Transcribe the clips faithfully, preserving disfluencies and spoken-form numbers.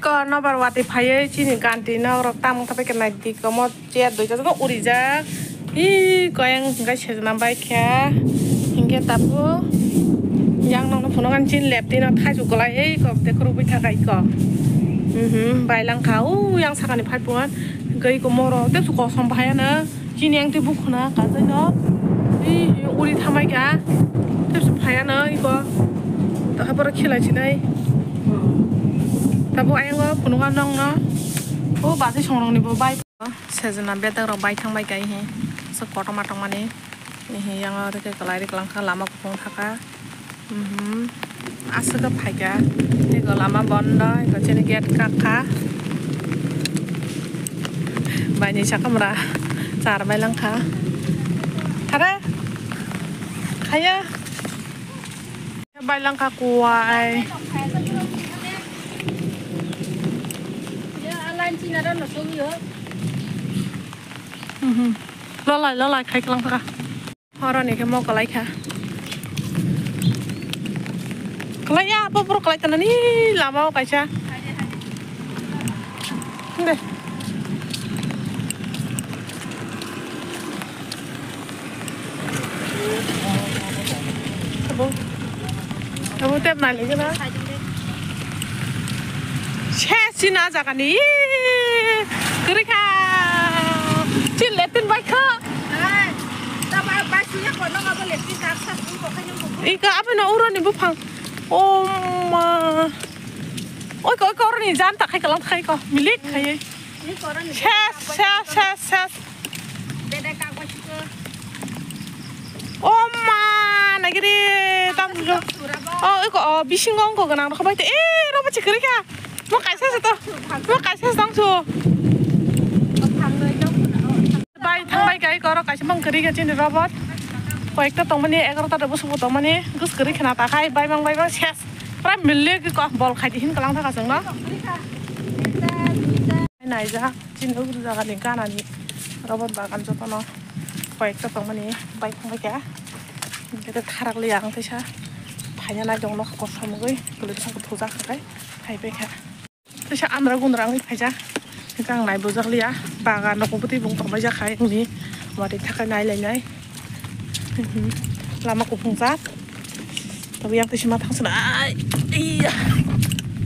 Ko nobar watwi phaiwi chini ganti nok rok tamung tapai khe nai di, komo chair duita jaga urijak. Ih, koyang hwnkhe sejna bai kha. Hinkhe tabuk yang nokno phunuknani chini leptwi no thaichuk kwlai, ei kok de khurubui thaka iko. Mhm, bailang kha, u yang sakani phai pungan. Hinkhe iko moro tei su kosom bahai ano. Chini ang tei bukhuna kajaino. Ih, uri thamai kha. Tei su phai ano iko. Takha borok khilai sinai. Tabuk ayang o phunukha nokno. O bati songrokni bo bai. Sejna bedak rok bai thang bai kai he. So kotorma tongmani. He yang o rikhe kwlai riklang kha lama kuphung thaka. Mhm. Aswk phai kha. Eko lama bondo, eko chini gate kak kha. Bai ni saka mura char bai lang kha. Hare. Khaya. Bai lang kha kuwai. Mhm. Lolai, lolai khai klang kha. Horoni khe mo kwlai kha. Kwlai ya, abo borok kwlai tanani lama o kaisa. De. Abo, abo tep nai lagi na. Ses sina jaga ni. Kwrwi kha. Chin letin bai kha. Ika abo no uro ni buphang. Oh ma. Oi ko, oi ko, uro ni jan ta khai kalang khai ko. Milik khai. Ses, ses, ses, ses. Oh ma, nagiri tam jo. Oh, iko, oh, bisingo ongko gwnang rokha bai te. Eh, robo chikri kha. Mo kaisa se to. Mo kaisa se tong su. Bai thang bai kai koro kaisa mang kri kha chini robot. Koyekta tongmani egarota de busubo tongmani. Gus kri khna ta khai bai mang bai mang ses. Pura milik ko bol khai di hin kalang thaka sangno. Naijak, chini ugurjagani ganani robot bagan jotono koyekta tongmani bai thangbai kha. Bete tharak liya ang teisa phaina naidong nokha kosom wngwi kwlwksa bo thujak hwnkhe phaibai kha. Teisa andra gundra wngwi phaijak hwnkhe ang naibujak liya bagan rokbo tei bung tongbaijak hai wngni watwi thakai nailainai. Lama kuphungjak. Tabuk yang twi sima thang sina. Ai, iya.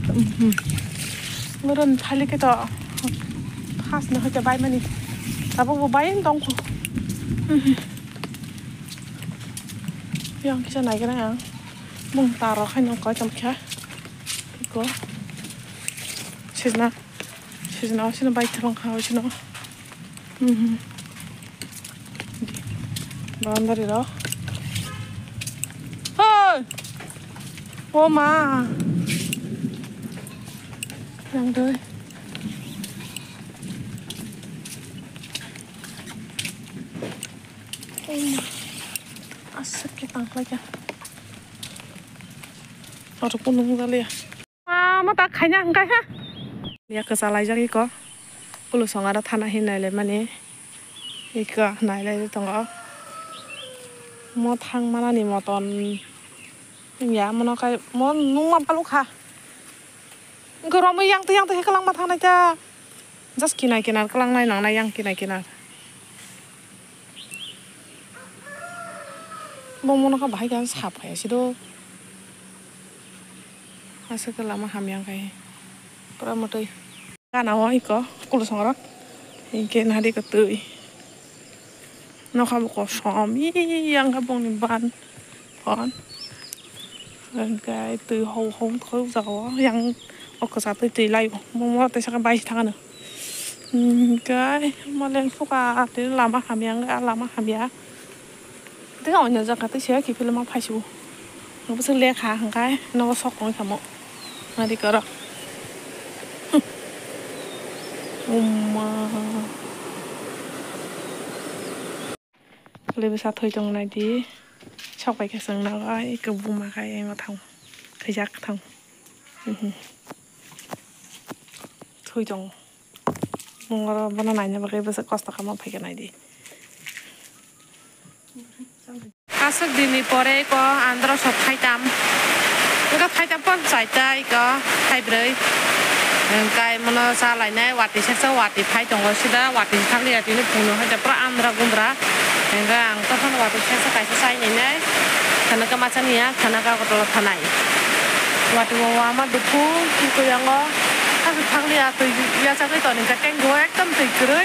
Mhm. Ngoron thali khe to. Khas no hoite bai mani. Tabuk bo bai tong kho. Mhm. Yang kisa nai gana yang. Bung taro khai nang koi kam kha. Iko. Sijna. Sijna sino bai thang kha sino. Mhm. Boundary rok. Hoi! O ma! Nang doi. O ma. Aswk khe tang khlai kha. Oro kunu wng jaliya. Ah, ma ta khaina hwnkha ha. Ya kwchalaijak iko. Pulusong aro thana hin nailaimani. Iko nailai tongo. Mo thang manani moton. Ya mono kai mo nungma balukha. Wngkhe romwi yang twi yang twi khe kwlangma thangnai ta. Just kinai kinar kwlangnai nangnai yang kinai kinar. Bo mono kha bahai khe sap khai sido. Aswk khe lama hamya wngkha he. Pura mwtwi. Gana o iko kulusongrok. Hinkhe nahadi ko twi. Nokha bo kosom. Ii, yang khe bongni ban. Hon. Hwnkhe twi hou hou khe o jaga o yang o kwchar twi twi lai o. Mo mo tei saka bai thangano. Hwnkhe mo leng suka tei lama hamya wngkha, lama hamya. Tei onya jaga tei se kiphilma phaisio. Bwswk lekha hwnkhe nogo sok tongwi kha mo. Nari koro. Umma. Lebwsa thoi tong nai di. Sok bai khe chwng nai khe buma khai emo thang. Khaijak thang. Mhm. Thoi tong. Mungoro bono naina bagwi bwswk kosto kha ma phai khe nai di. Aswk dini pore eko andro sok thaitam. Eko thaitam pon chaita eko thaibrwi. Hwnkhe mono cha lainai, watwi sesa watwi phai tongo sida, watwi thanglia tini phunuknwi haida pura andra gundra. Hwnkhe ang tokhan watwi sesa kaisa chai nainai, khana khe machaniya, khana khe Agartala thanai. Watwi o wama dukhu, twi kuyango, hasu thanglia twi yachagwi toni hwnkhe tank o ekdom twi kwrwi,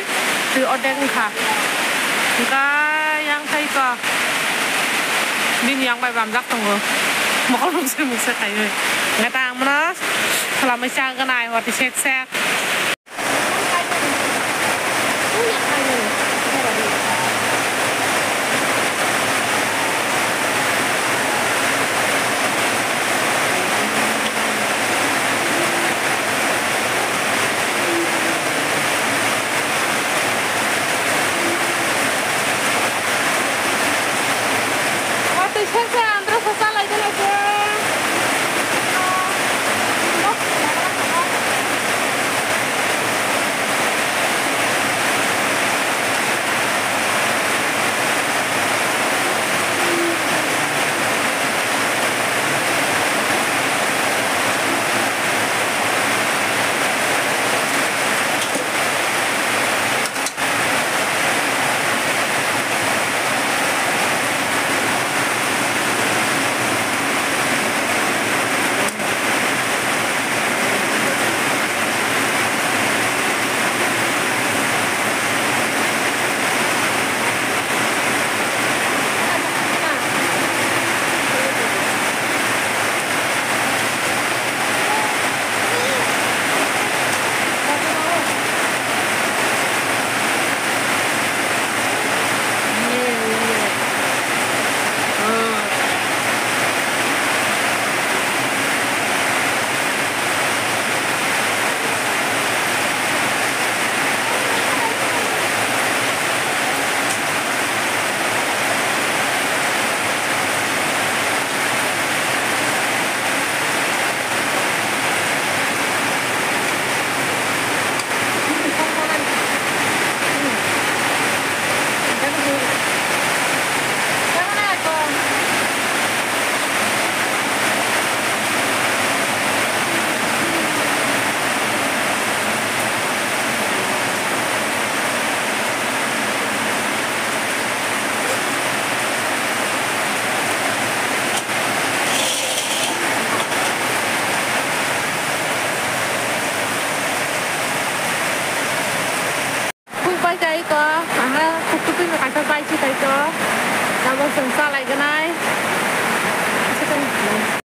twi odek wngkha. Hwnkhe yang tei kok bini yang bai bamjak tongo, mokol mungse mungse khaiwi. Hwnkhe ta ang mono. Salamai chaganai, watwi sek sek. Watwi sek sek andro sa chalai de lai khe. Kuk bai kai ko, aha kuk tupui no kaisa bai si kai ko, abo chwng chalai gwnai.